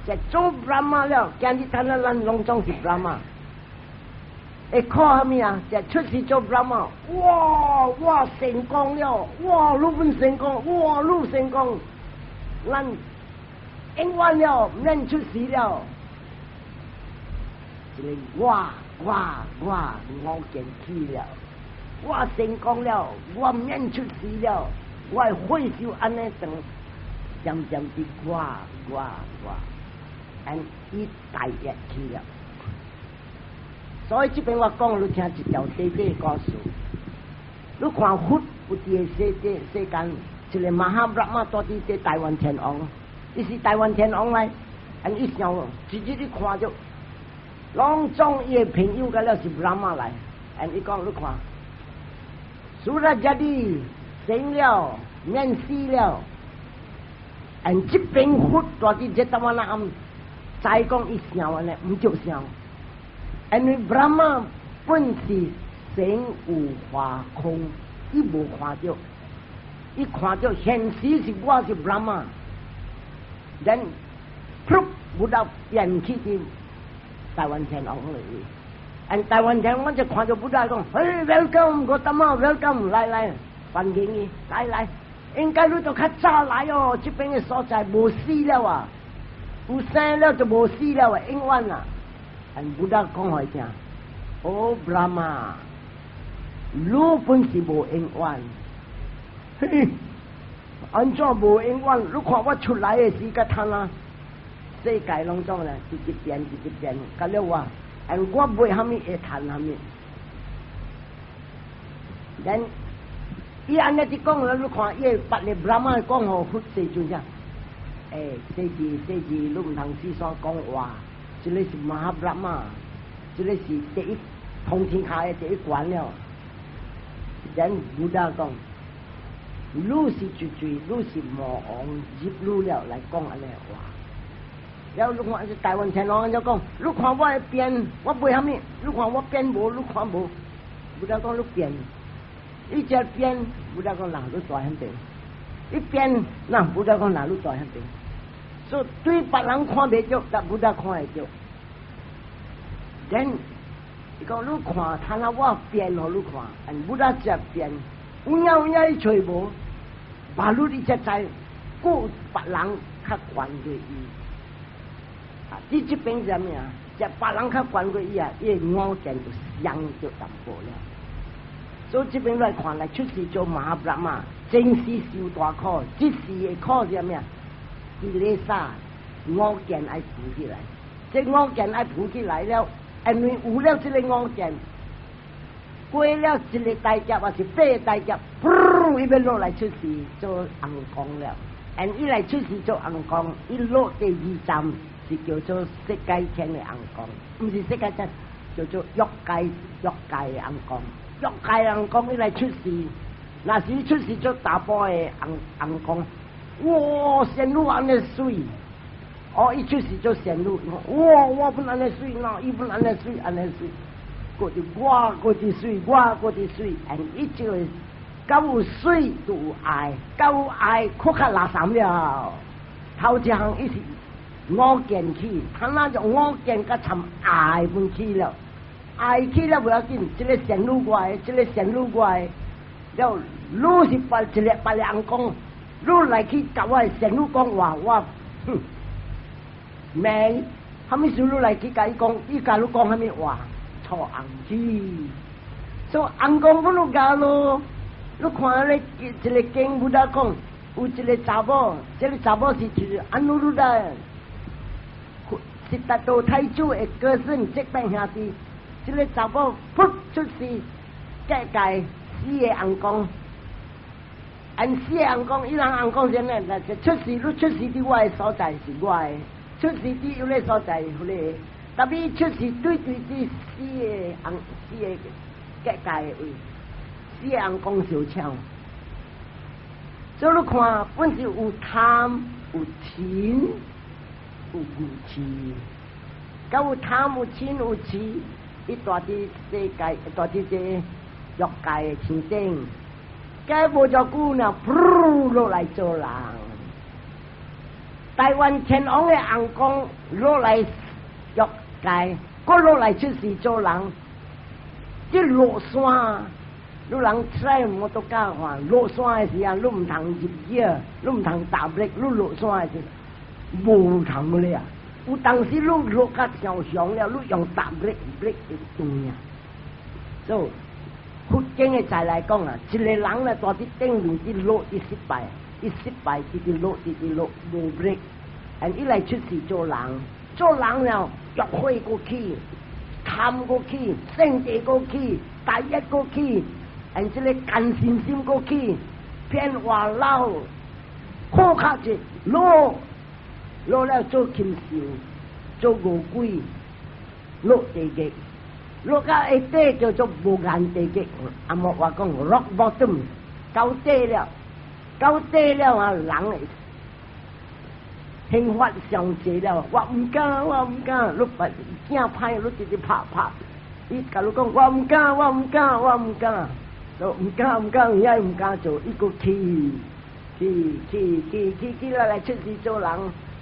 就做 Brahma 了，今日睇咱咱攏總是 Brahma。會苦蝦米啊？就出世做 Brahma，哇！我成功了，哇！你本成功，哇！你成功，咱永遠了，免出世了。一个我我我我見起了，我成功了，我免出世了，我歲數按呢長，漸漸的我我我。按伊大業去了，所以這邊我講，你聽一條短短故事。你看佛有佇个世界世間，一個 Maha Brahma 蹛佇這大梵天王，伊是大梵天王來，按伊想，直直你看著，攏總伊的朋友佮了是 Brahma 來，按伊講你看， Sudah jadi 成了，免死了。And 這邊佛蹛佇這頭那暗，知講伊想按呢，毋著想。因為 Brahma 本是成有化空，伊無看著，伊看著現實是我是 Brahma。Then 噗，Buddha 變去佇大梵天王裏。And 大梵天王就看著 Buddha 講：嘿，welcome，Gotama，welcome，來來，歡迎你，來來。應該你都較早來哦，這邊的所在無死了啊，有生了就無死了啊，永遠啊。And Buddha 講予伊聽，哦，Brahma，你本是無永遠，嘿，按怎無永遠？你看我出來的時間，睇啦，世界攏總咧，直直變，直直變，甲了我，and 我袂蝦米會趁蝦米，then 伊按呢一講了，你看伊別个 Brahma 講予佛世尊啥？欸，世智世智，你毋通四山講話，這个是 Maha Brahma，這个是第一通天下的第一關了。Then Buddha 講，你是絕對，你是魔王入你了來講按呢話。了你看大梵天王就講，你看我的變，我袂蝦米？你看我變無？你看無？Buddha 講你變。伊只變，Buddha 講若你蹛彼邊，伊變，若 Buddha 講若你蹛彼邊，所以對別人看袂著，但 Buddha 看會著。Then 伊講你看，睇下我變予你看，Buddha 只變，有影有影伊揣無，把你你才知，閣別人較懸過伊。啊，佇這邊是啥物啊？這別人較懸過伊啊，伊的我見就傷著淡薄了。所以這邊來看來出世做 Maha Brahma，前世受大苦，這世的苦是啥物啊？Kilesa 我見愛浮起來，這我見愛浮起來了，因為有了這个我見，過了一个大劫還是八个大劫，噗，伊欲落來出世做尪公了。And 伊來出世做尪公，伊落第二站是叫做色界天的尪公，毋是色界天，叫做欲界欲界的尪公。欲界尪公伊來出世，若是出世做查埔的尪尪公，哇，仙女按呢媠，哦，伊出世做仙女，哇，我本按呢媠，那伊本按呢媠，按呢媠，閣就我閣一媠，我閣一媠，and 伊這個夠有媠就有愛，夠有愛，閣較垃圾了。頭一項伊是我見起，他那就我見佮參愛本起了。愛起了無要緊，這个仙女我的，這个仙女我的，了你是別一个別個人講，你來去共我的仙女講話，我哼，罵，啥物事你來去共伊講，伊共你講啥物話？錯尪去，所以尪公本有教咯。你看咧，一个經 Buddha 講，有一个查某，這个查某是就是 Anuruddha，悉達多太子的哥孫這邊兄弟。這个查某噗出世，結界四个尪公，按四個尪公，伊人尪公啥呢？那就出世，你出世佇我的所在是我的，出世佇彼个所在是彼个，特別出世對對佇四个尪四个結界的位，四個尪公相搶。所以你看，本是有貪、有嗔、有愚癡，佮有貪、有嗔、有癡。伊蹛佇世界，蹛佇這欲界的天頂，該無偌久呢，噗落來做人。大梵天王的尪公落來欲界，閣落來出世做人。這落山，你人趄摩托車看，落山的時候，你毋通入gear，你毋通踏 brake，你落山的時無通咧啊！有當時你落較傷雄了，你用踏 brake，brake 會斷啊。所以佛經的在來講啊，一個人咧蹛佇頂面佇落，伊失敗，伊失敗，直直落，直直落，無 brake，and 伊來出世做人，做人了，欲火閣起，貪閣起，勝地閣起，大業閣起，and 這个貪嗔心閣起，變話老，苦較濟，落落了做禽獸，做餓鬼，落地獄。落到下底叫做無間地獄，紅毛話講 rock bottom，到底了，到底了啊！人會刑罰上濟了，我毋敢，我毋敢，你把鏡歹，你直直拍拍，伊共你講我毋敢，我毋敢，我毋敢，都毋敢毋敢，伊也毋敢做，伊閣去去去去去去來來出世做人，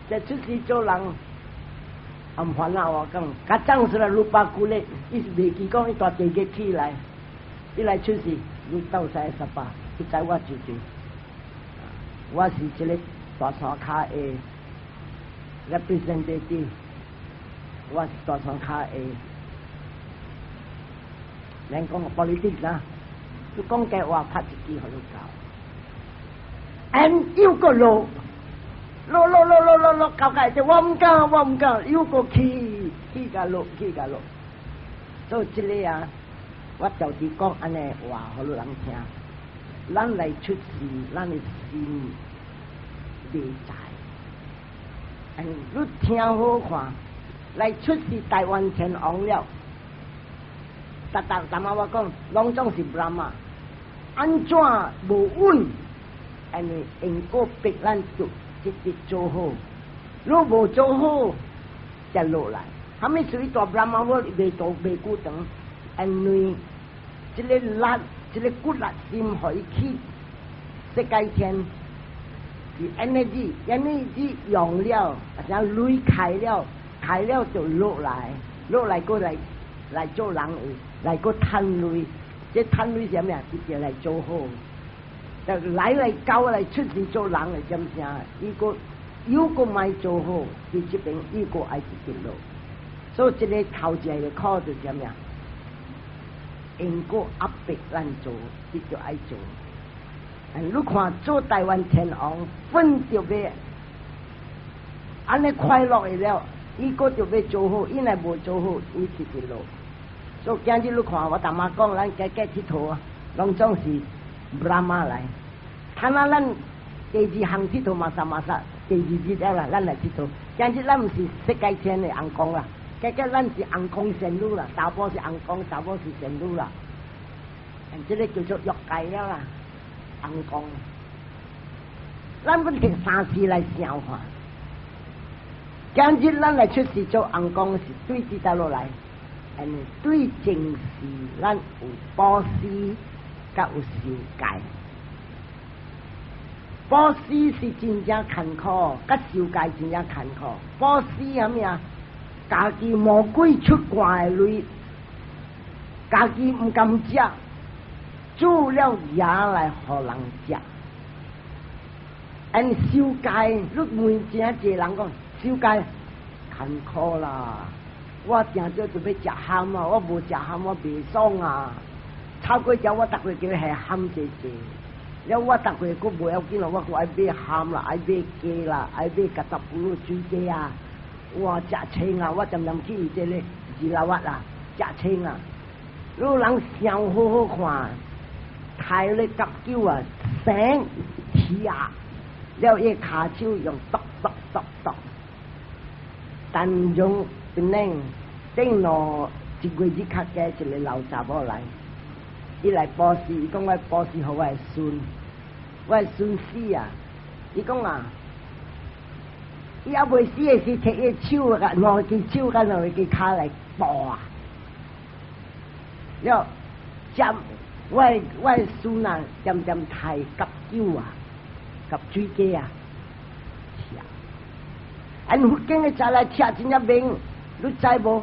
再出世做人。毋煩惱我講，較早時來魯巴古咧，伊是袂記講伊蹛地獄起來，伊來出世，你鬥使十八，你知我是誰？我是這个大山跤的 representative，我是大山跤的。咱講 politics 啊，你講假話拍一支予你搞，and 又閣落。落落落落落落，到界就我毋敢，我毋敢，又閣去去共落，去共落。所以這个啊，我就是講按呢話，予汝人聽。咱來出世，咱的心未在。你聽好看，來出世大梵天王了。逐逐逐仔我講，攏總是 Brahma，按怎無穩？因為因果逼咱做。直直做好，若無做好，才落來。啥物屬於蹛 Brahma 我袂做袂久長，因為這个力，這个骨力心予伊去世界天，是 energy，energy 用了，啊，像雷開了，開了就落來，落來過來來做人，來閣趁鐳，這趁鐳是啥物啊？直接來做好。就來來交來出世做人的，點聲？伊閣又閣莫做好，佇這邊又閣愛直直落。所以這个頭一个課就是啥物啊？因果壓迫咱做，你就愛做。你看做大梵天王，分著欲按呢快樂的了，伊閣著欲做好，伊若無做好，伊直直落。所以今日你看我逐擺講，咱加加𨑨迌啊，攏總是 Brahma 來。睇下咱第二項𨑨迌嘛啥嘛啥，第二日了啦，咱來𨑨迌。今日咱毋是釋迦天的尪公啦，加加咱是尪公仙女啦，查埔是尪公，查某是仙女啦。這个叫做欲界了啦，尪公。咱欲摕三世來想看。今日咱來出世做尪公是對佇佗落來？因為對前世咱有布施，佮有受戒。布施是真正艱苦，佮受戒真正艱苦。布施啥物啊？家己魔鬼出汗的鐳，家己毋甘食，煮了也來予人食。按受戒，你問真濟人講受戒艱苦啦。我定做就欲食蚶啊，我無食蚶我袂爽啊。超過只我逐月叫下蚶濟濟，了我逐月閣無要緊咯，我閣愛買蚶啦，愛買雞啦，愛買甲十葫蘆水雞啊。哇，食清啊！我常常去這个二老屈啊，食清啊。你人想好好看，開咧甲酒啊，生鐵了伊跤手用剁剁剁剁，但用變呢？頂落一月日較加一个老查某來，伊來布施，伊講我布施予我的孫，我的孫死啊！伊講啊，伊猶未死的時，提伊手共兩支手共兩支跤來布啊！了，接我的孫啊，漸漸刣甲酒啊，佮水雞啊，食。按佛經的食來吃真正明，你知無？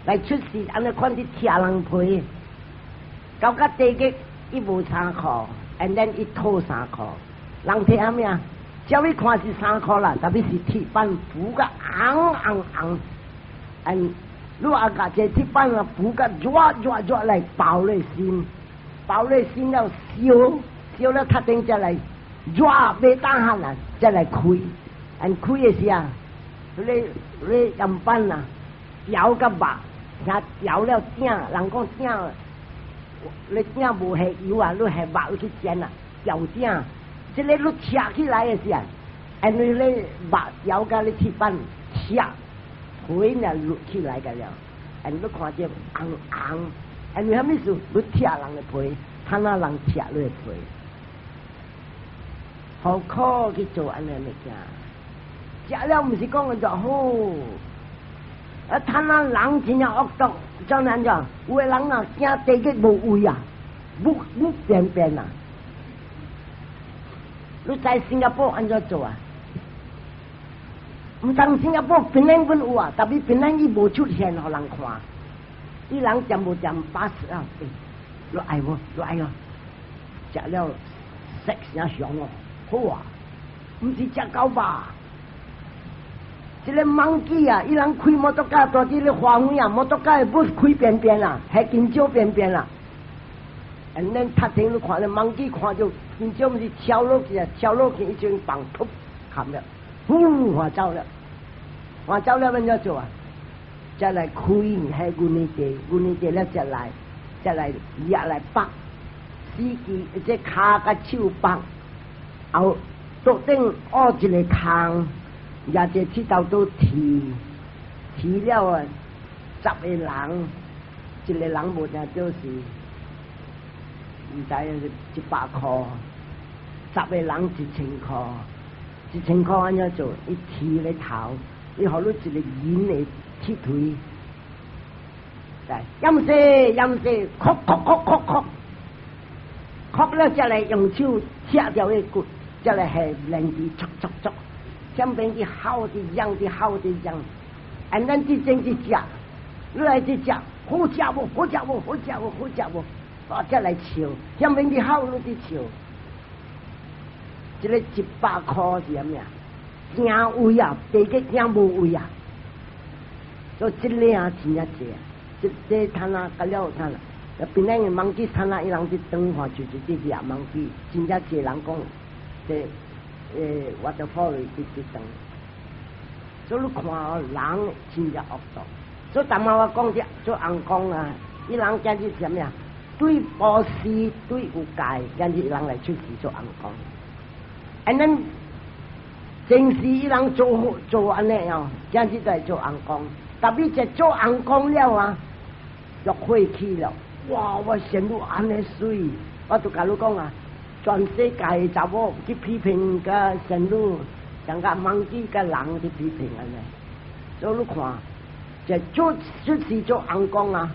來出世按呢款佇拆人皮，到甲地獄伊無衫褲，and then 伊討衫褲，人提啥物啊？照你看是衫褲啦，特別是鐵板糊甲紅紅紅，and 你阿共這鐵板啊糊甲熱熱熱來包咧身，包咧身了燒，燒了較頂才來熱袂當喊啊，才來開，and 開的時啊，彼个彼個岩板啊，調甲肉，聽調了鼎，人講鼎，你鼎無下油啊，你下肉去煎啊，調鼎，這个你拆起來的時啊，因為你肉調甲你鐵板拆，皮呢落起來個了，你看著紅紅，因為啥物事？你拆人的皮，趁仔人拆你的皮，何苦去做按呢物件？食了毋是講就好，啊，趁仔人真正惡毒，怎樣怎？有的人啊，驚地獄無位啊，木木便便啊！你在新加坡按怎做啊？毋但新加坡檳城本有啊，特別檳城伊無出現予人看，伊人恬無恬巴士啊？欸，你愛無？你愛哦？食了食成熊哦，好啊！毋是食狗吧？這个 monkey 啊，伊人開摩托車蹛佇咧花園啊，摩托車會開便便啊，係香蕉便便啦。and 咱讀聽你看咧，monkey 看著香蕉毋是跳落去啊，跳落去伊就放噗冚了，呼滑走了，滑走了按怎做啊？再來開係阮呢地，阮呢地了再來，再來掠來縛，死機這跤佮手縛，後桌頂挖一个空。也一個鐵頭都提提了啊，十個人，一個人無定就是毋知100箍，十個人1000箍，1000箍按怎做？伊提咧頭，伊予你一個銀的鐵錘，來，飲水飲水，哭哭哭哭哭，哭了才來用手拆掉彼骨，才來下連地戳戳戳。前邊去好的樣的好的樣，按咱這種去食，你來去食，好食無？好食無？好食無？好食無？啊，才來笑，前邊去好，你去笑。這个100箍是啥物啊？驚位啊，地獄驚無位啊！所以這個啊真正濟啊，這這攤啊，甲了攤啊，邊仔個 monkey 攤啊，伊人佇長看就是佇掠 monkey，真正濟人講，這waterfall 佇佇長，所以你看人真正惡毒。所以逐擺我講這做尪公啊，伊人今日啥物啊？對布施對有戒，今日人來出世做尪公。and then 前世伊人做做按呢哦，今日就來做尪公。特別一做尪公了啊，就火氣了。哇！我仙女按呢媠，我就共你講啊，全世界的查某去批評共仙女，像共 monkey 共人去批評按呢。所以你看，就做出世做尪公啊，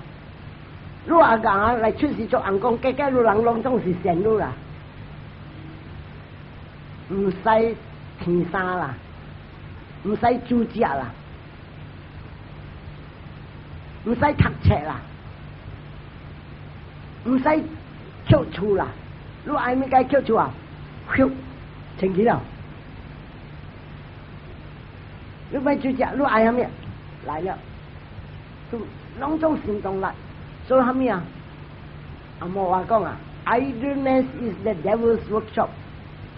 你阿講啊來出世做尪公，結果你人攏總是仙女啦，毋使添衫啦，毋使煮食啦，毋使讀冊啦，毋使捡厝啦，你愛物該捡厝啊？咻，清氣了。你欲煮食，你愛啥物？來了，都攏總行動力。所以啥物啊？阿摩話講啊，Idleness is the devil's workshop。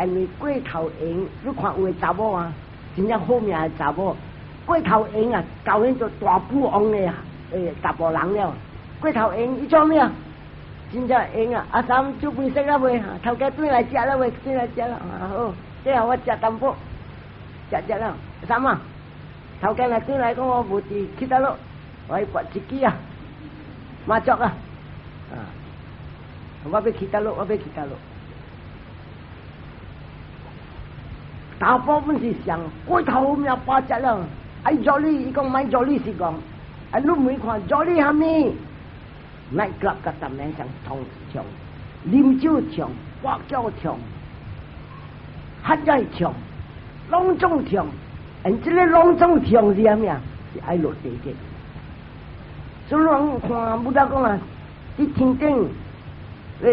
因為過頭閒，你看有的查某啊，真正好命的查某，過頭閒啊，交變做大富翁的查埔人了。過頭閒，伊做咩啊？真正閒啊！阿三煮飯食了未？頭家轉來食了未？轉來食了，好，最後我食淡薄，食食了。阿三啊，頭家若轉來講我無佇去佗落，我去拔一支啊，麻雀啊，啊，我欲去佗落，我欲去佗落。大部分是想過頭命八隻了，愛 jolly，伊講莫 jolly 是講，啊你沒看 jolly 蝦米？night club 佮逐暝上通唱，啉酒唱，跋筊唱，喝醉唱，攏總唱，and 這个攏總唱是啥物啊？是愛落地獄。所以人看佛陀講啊，佇天頂，你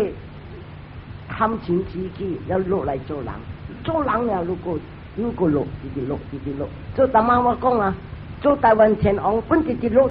貪嗔癡去，要落來做人，做人了如果如果落，直直落，直直落。做逐擺我講啊，做台灣天王本直直落。